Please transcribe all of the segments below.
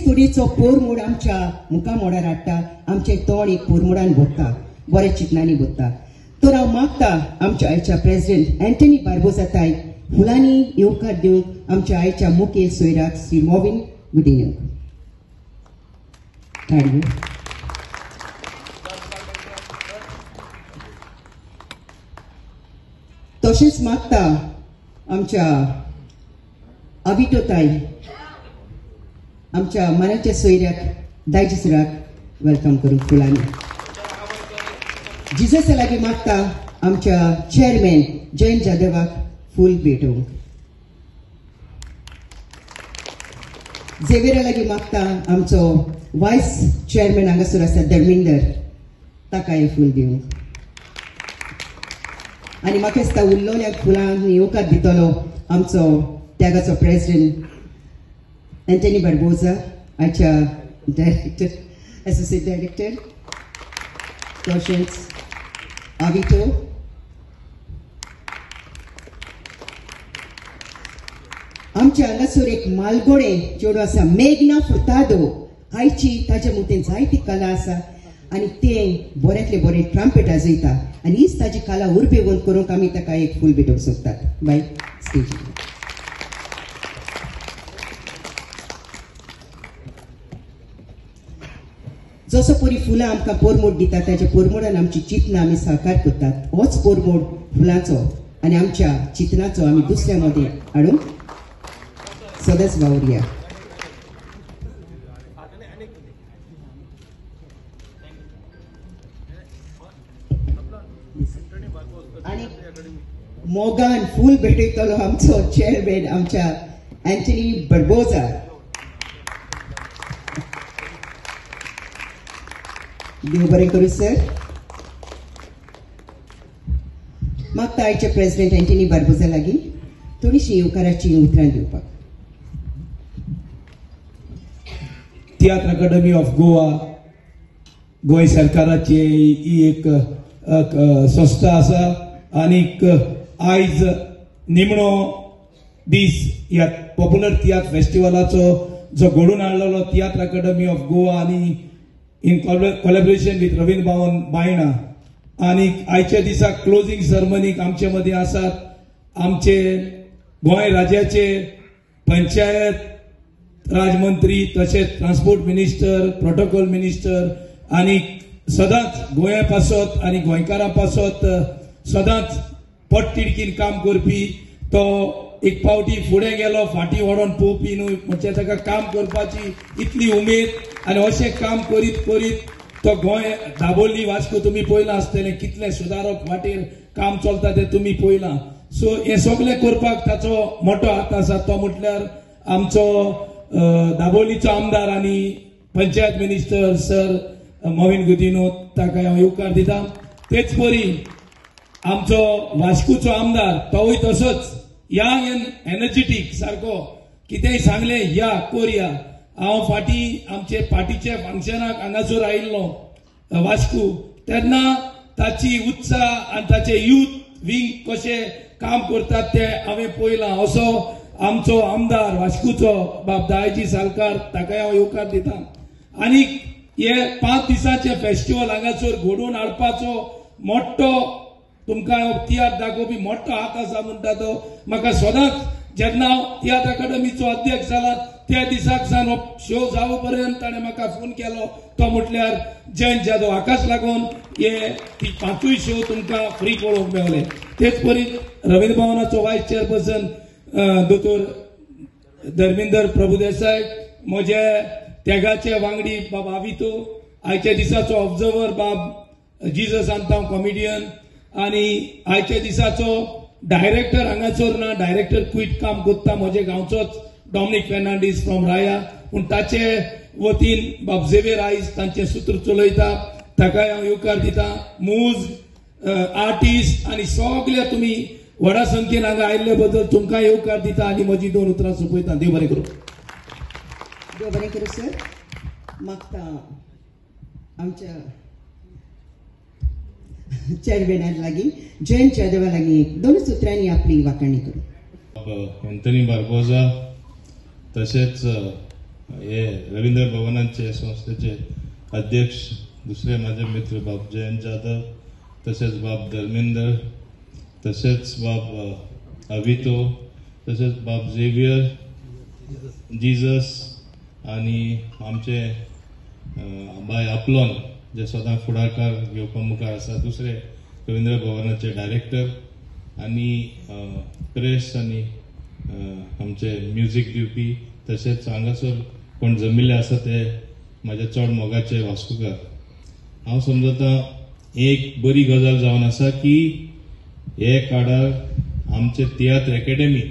तुडीचो पोरमोड आमच्या मुखामोडार हाडटा, आमचें तोंड एक पोरमोडान भोगता, बऱ्या चिंतनांनी भोगता. तर हांव मागता आमच्या आयच्या प्रेसिडेंट अँटनी बार्बोजा ताई फुलांनी येवकार दिवंक आमच्या आयच्या मुखेल सोयराक श्री मॉविन गुदिन्हो. ताळयो. तशेंच मागता आमच्या अविटो ताई आमच्या मनाच्या सोयऱ्याक दायजी सराक welcome करूंक फुलांनी. जिजसा लागीं मागता आमच्या चेअरमॅन जयंत जाधवाक फूल भेटोवंक. झेवियरा लागीं मागता आमचो वायस चेअरमॅन हांगासर आसा धर्मिंदर, ताकाय फूल दिवंक. आनी म्हाका दिसता उरलेल्या फुलांक येवकार दितलो आमचो त्यागाचो प्रेसिडेंट अँटनी बार्बोजा, आयच्या डायरेक्टर, एसोसिएट डायरेक्टर, तशेंच आविटो. आमच्या हांगासर एक मालगोडे चेडूं आसा मेघना फुर्तादो, आयची ताच्या मुखेन जायती कला आसा आनी तें बऱ्यांतलें बरें ट्रम्पेट वाजयता आनी हीच ताजी कला उर्बेवंत करूंक आमी ताका एक फूल भेटोवंक सोदतात. By stage. जसो परी फुलां आमकां पोरमोड दिता ताच्या पोरमोडान आमची चिंतनां आमी साकार करतात. होच पोरमोड फुलांचो आनी आमच्या चिंतनाचो आमी दुसऱ्या मदें हाडूंक सदांच वावुरया. आनी मोगान फूल भेटयतलो आमचो चेअरमॅन आमच्या अँटनी बार्बोजा. देव बरें करूं सर. मागता आयचे प्रेसिडेंट अँटनी बार्बोजा लागीं थोडीशी येवकाराची उतरां दिवपाक. तियात्र अकादमी ऑफ गोवा गोंय सरकाराची ही एक संस्था आसा आनीक आयज निमणो दीस ह्या पॉप्युलर तियात्र फेस्टिवलाचो जो घडोवन हाडलेलो तियात्र अकादमी ऑफ गोवा आनी in collaboration with Ravindra Bhavan Baina. आनी आयच्या दिसा क्लोजींग सेरेमनीक आमचे मदीं आसात आमचे गोंय राज्याचे पंचायत राज मंत्री तशेंच ट्रान्सपोर्ट मिनिस्टर, प्रोटोकॉल मिनिस्टर आनी सदांच गोंया पासत आनी गोंयकारां पासत सदांच पोटतिडकीन काम करपी, तो एक पावटी फुडें गेलो फाटीं वडोवन पळोवपी न्हय, म्हणजे ताका काम करपाची इतली उमेद आनी अशें काम करीत करीत तो गोंय दाबोली वास्को तुमी पळयलां आसतलें कितलें सुदारप वाटेर काम चलता तें तुमी पळयलां. सो हें सगळें करपाक ताचो मोठो हात आसा, तो म्हटल्यार आमचो दाबोलीचो आमदार आनी पंचायत मिनिस्टर सर मॉविन गुदिन्हो, ताका हांव येवकार दिता. तेच परी आमचो वास्कोचो आमदार तोवूय तसोच यंग एंड एनर्जेटीक सारको, कितेंय सांगलें या कोरया. हांव फाटीं आमचे पार्टीच्या फंक्शनाक हांगासर आयिल्लो वास्को, तेन्ना ताची उत्साह आनी ताचे यूथ विंग कशें काम करतात तें हांवें पळयलां. असो आमचो आमदार वास्कोचो बाब दायजी सालकार, ताकाय हांव येवकार दिता. आनी हे 5 दिसांचे फेस्टिवल हांगासर घडोवन हाडपाचो मोठो तुमकां तियात्र दाखोवपी मोठो हात आसा म्हणटा तो म्हाका सदांच जेन्ना हांव तियात्र अकादमीचो अध्यक्ष जाला त्या दिसाक सावन हो शो जावं पर्यंत ताणें म्हाका फोन केलो, तो म्हटल्यार जयंत जाधव. हाकाच लागून हे ती 5 शो तुमकां फ्री पळोवंक मेवले. तेच परी रवींद्र भवनाचो वायस चेअरपर्सन दोतोर धर्मिंदर प्रभुदेसाय, म्हजे त्यागाचे वांगडी बाब आवितो, आयच्या दिसाचो ऑब्जर्वर बाब जिजस आंतांव कॉमेडियन, आनी आयच्या दिसाचो डायरेक्टर हांगासर ना, डायरेक्टर क्विट काम करता म्हजे गांवचोच डॉमिनीक फेर्नांडीस फ्रॉम राया, पूण ताचे वतीन बाब झेवियर आयज तांचें सूत्र चलयता, ताकाय हांव येवकार दिता. मूज आर्टिस्ट आनी सगळे तुमी व्हडा संख्येन हांगा आयिल्ले बद्दल तुमकां येवकार दिता आनी म्हजी 2 उतरां सोंपयता. देव बरें करूं. देव बरें करूं सर. मागता आमच्या चेअरमॅना लागीं जयंत जाधवा लागीं 2 उतरांनी आपली वाखाणी करूं. अँथनी बार्बोजा तशेंच हे रवींद्र भवनाचे संस्थेचे अध्यक्ष दुसरे माझे मित्र बाब जयंत जाधव, तशेंच बाब धर्मेंद्र, तशेंच बाब अवितो, तशेंच बाब झेवियर जीजस आनी आमचे बाय आपलोन जे सदां फुडाकार घेवपा मुखार आसा, दुसरे रवींद्र भवनाचे डायरेक्टर आनी प्रेस आनी आमचे म्युजीक दिवपी, तशेंच हांगासर कोण जमिल्ले आसा ते म्हाजे चड मोगाचे वास्कोकार. हांव समजता एक बरी गजाल जावन आसा की हे काळार आमचे तियात्र एकेडमी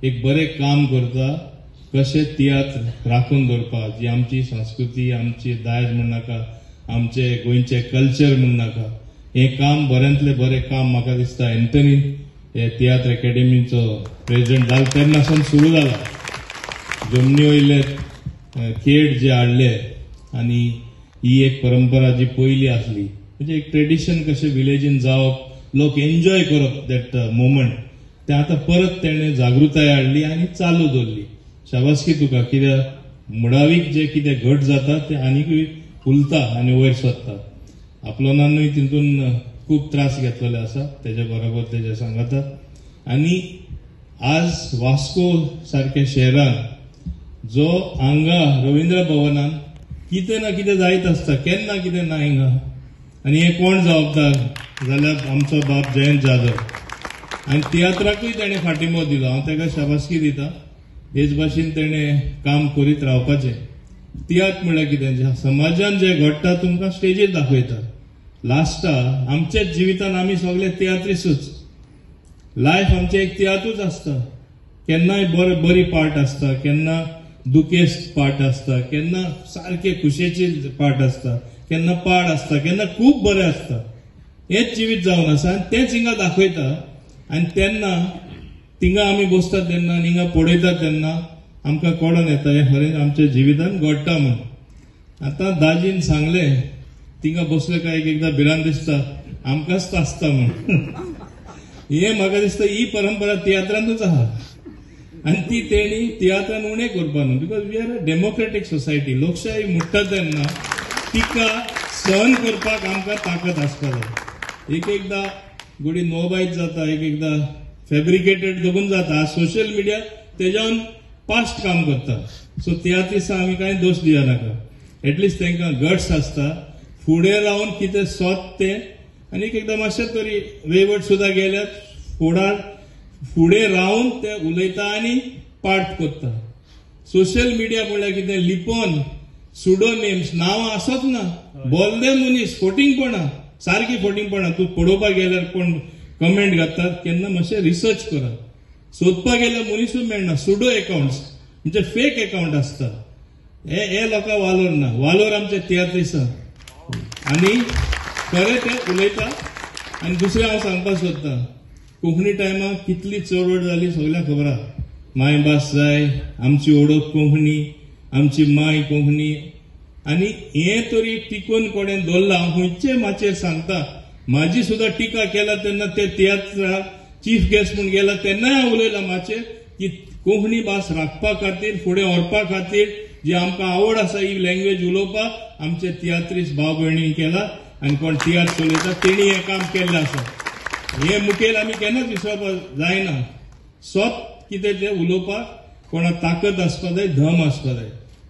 एक बरें काम करता, कशें तियात्र राखून दवरपाक, जी आमची संस्कृती, आमची दायज म्हण नाका, आमचे गोंयचे कल्चर म्हण नाका, हें काम बऱ्यांतलें बरें काम म्हाका दिसता एंथनीन हे तियात्र एकेडमीचो प्रेजिडेंट जालो तेन्ना सावन सुरू जाला. जमनी वयले खेळ जे हाडले आनी ही एक परंपरा जी पयली आसली, म्हणजे एक ट्रेडिशन कशें विलेजीन जावप, लोक एन्जॉय करप that moment, तें आतां परत तेणें जागृताय हाडली आनी चालू दवरली. शाबासकी तुका, कित्याक मुळावीक जे कितें घट जाता तें आनीकूय फुलता आनी वयर सरता. आपलोनानूय तितून खूब त्रास घेतलेले आसा तेजे बरोबर तेजे सांगाता. आनी आज वास्को सारक्या शहरान जो हांगा रवींद्र भवनान कितें ना कितें जायत आसता, केन्ना कितें ना हिंगा, आनी हे कोण जबाबदार जाल्यार आमचो बाब जयंत जाधव. आनी तियात्राकूय तेणें फाटिंबो दिलो, हांव ताका शाबासकी दिता. हेच भाशेन तेणें काम करीत रावपाचें. तियात्र म्हणल्यार कितें, समाजान जें घडटा तुमकां स्टेजीर दाखयता. लास्टा आमच्याच जिवितान आमी सगळे तियात्रिसूच, लायफ आमचें एक तियात्रूच आसता. केन्नाय बरी पार्ट आसता, केन्ना दुखेस्त पार्ट आसता, केन्ना सारके खुशेचे पार्ट आसता, केन्ना पाड आसता, केन्ना खूब बरें आसता. हेंच जिवीत जावन आसा आनी तेंच हिंगा दाखयता. आनी तेन्ना थिंगा आमी बसता तेन्ना आनी हिंगा पळयता तेन्ना आमकां कळोन येता हें खरें आमच्या जिवितान घडटा म्हूण. आतां दाजीन सांगलें, थिंगा बसले काय एक एकदां भिरांत दिसता आमकांच तासता म्हूण. हें म्हाका दिसता ही परंपरा तियात्रांतूच आहा आनी ती तेणी तियात्रान उणें करपा न्हू, because we are a democratic society. लोकशाही म्हणटा तेन्ना तिका सहन करपाक आमकां ताकद आसपा जाय. एक एकदां गोडी नोबायत जाता, एक एकदां फेब्रिकेटेड दगून जाता. सोशल मिडिया तेज्यान फास्ट काम करता. सो तियात्रिसां आमी कांय दोश दिया नाका, एटलिस्ट तांकां गट्स आसता फुडें रावन कितें सोद तें. आनी एक एकदां मातशें तरी वेवट सुद्दां गेल्यार फुडें रावन ते उलयता आनी पार्ट करता. सोशल मिडिया म्हणल्यार कितें लिपोन सुडो नेम्स, नांवां आसत ना, बोल्ले मनीस फोटिंगपणां, सारकी फोटिंगपणां. तूं पळोवपाक गेल्यार कोण कमेंट घालतात केन्ना मातशें रिसर्च करात, सोदपाक गेल्यार मनीसूय मेळना. सुडो एकाउंट्स म्हणजे फेक एकाउंट आसता. हे लोकांक वालोर ना, वालोर आमचे तियात्रिसां आनी खरें ते उलयता. आनी दुसरें हांव सांगपाक सोदतां, कोंकणी टायमाक कितली चळवळ जाली सगळ्यांक खबर आहा. मायभास जाय, आमची ओळख कोंकणी, आमची माय कोंकणी, आनी हें तरी टिकोवन कोणें दवरलां. हांव खंयचे माचयेर सांगता, म्हाजी सुद्दां टिका केला तेन्ना ते तियात्रा चीफ गेस्ट म्हूण गेला तेन्नाय हांव उलयलां माचयेर की कोंकणी भास राखपा खातीर, फुडें व्हरपा खातीर जी आमकां आवड आसा ही लँग्वेज उलोवपाक, आमचे तियात्रीस भाव भयणी केला आनी कोण तियात्र चलयता तेणी हें काम केल्लें आसा. हें मुखेल आमी केन्नाच विसरपाक जायना. सोत कितें तें उलोवपाक कोणा ताकद आसपा जाय, धम आसपा जाय.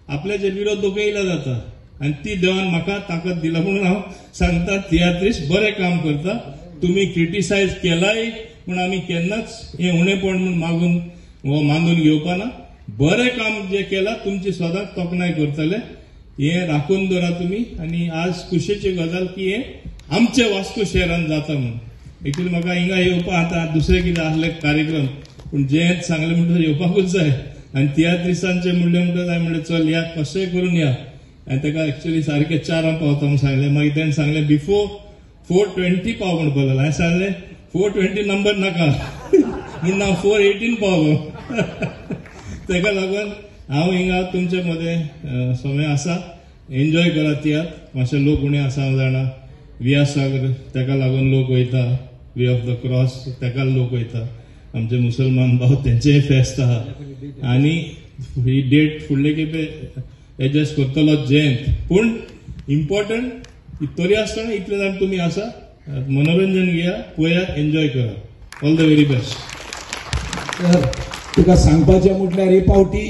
आपल्याचे विरोध दोखयला जाता आनी ती देवान म्हाका ताकद दिला म्हणून हांव सांगता तियात्रीस बरें काम करता. तुमी क्रिटिसायज केलाय पूण आमी केन्नाच हें उणेपण म्हूण मागून वो मानून घेवपा ना. बरें काम जें केलां तुमची सदांच तोखणाय करतले, हें राखून दवरा तुमी. आनी आज खुशेची गजाल की हें आमच्या वास्को शहरान जाता म्हूण. एक्चुअली म्हाका हिंगा येवपा आतां दुसरें कितें आसले कार्यक्रम, पूण जें सांगलें म्हणटकच येवपाकूच जाय. आनी तियात्रिसांचें म्हणलें म्हणटकच हांवें म्हणलें चल या, कशेंय करून या. आनी ताका एक्चुअली सारकें 4 पावता म्हूण सांगलें. मागीर तेणें सांगलें बिफोर 4:20 पाव म्हणपाक लागलो. हांवें सांगलें 4:20 नंबर नाका म्हूण हांव 4:18 पावलो. ताका लागून हांव हिंगा तुमचे मदें समय आसा, एन्जॉय करात तियात्र. मातशे लोक उणें आसा हांव जाणा, वियासागर ताका लागून लोक वयता, वे ऑफ the cross ताका लोक वयता, आमचे मुसलमान भाव तेंचेय फेस्त आहा. आनी ही डेट फुडले खेपे एडजस्ट करतलो जयंत. पूण इम्पॉर्टंट तरी आसतना इतले जाण तुमी आसा, मनोरंजन घेया, पळया, एन्जॉय करा. All the very best. तर तुका सांगपाचें म्हटल्यार हे पावटी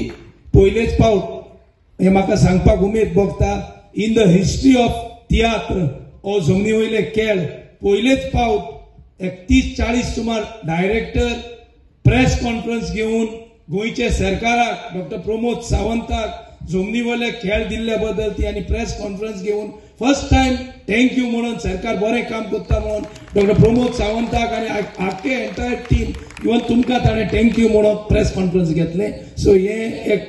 पयलेच पावट हे म्हाका सांगपाक उमेद भोगता, in the history of tiatr हो जमनी वयले खेळ पयलेच पावट एक 30-40 सुमार डायरेक्टर प्रेस कॉन्फरन्स घेवन गोंयचे सरकाराक डॉक्टर प्रमोद सावंताक जमनी वयले खेळ दिल्ले बद्दल ती आनी प्रेस कॉन्फरन्स घेवन फर्स्ट टायम thank you म्हणून सरकार बरें काम करता म्हणून डॉक्टर प्रमोद सावंताक आनी आख्खे एंटायर टीम इवन तुमकां ताणें thank you म्हणून प्रेस कॉन्फरन्स घेतलें. सो हें एक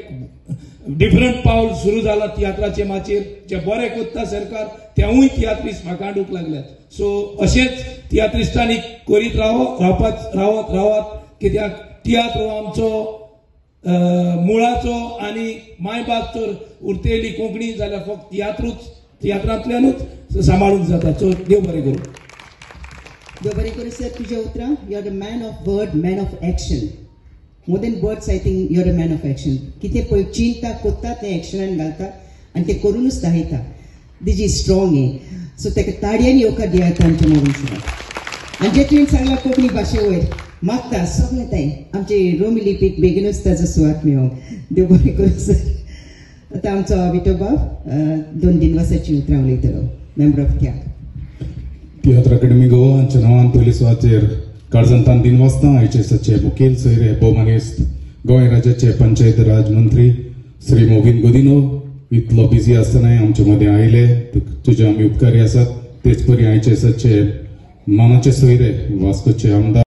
डिफरंट पावल सुरू जाला तियात्राचे माचयेर, जे बरें करता सरकार तेवूय तियात्रिस्ट वाखाणूंक लागल्यात. सो अशेंच तियात्रिस्टांनी करीत रावत कित्याक तियात्र हो आमचो मुळाचो आनी मायभास तर उरतली कोंकणी जाल्यार फक्त तियात्रूच तियात्रांतल्यानूच सांबाळूंक जाता. सो देव बरें करूं. देव बरें करूं सर. तुज्या उतरां, you are the man of word, man of action. More than words I think you are a man of action. कितें पळय चिंता कोत्ता तें एक्शनान घालता आनी तें करुनूच दाखयता. दीज is strong हें. सो ताका ताळयांनी येवकार दियात आमच्या मोगन सराक. आनी जे तुवें सांगलां कोंकणी भाशे वयर मागता सगळें तें आमचे रोमी लिपीक बेगीनूच ताजो सुवात मेळोंक. देव बरें करूं सर. आतां आमचो विठो बाब 2 दिनवासाची उतरां उलयतलो, मेंबर ऑफ त्याग तियात्र अकॅडमी गोवा हांच्या नांवान पयले सुवातेर काळजांतान दिनवासता आयचे सचे मुखेल सोयरे भोवमानेस्त गोंय राज्याचे पंचायत राज मंत्री श्री मोविन गोदिनो इतलो बिजी आसतनाय आमचे मदें आयले, तुजे आमी उपकारी आसात. तेच परी आयचे सचे मानाचे सोयरे वास्कोचे आमदार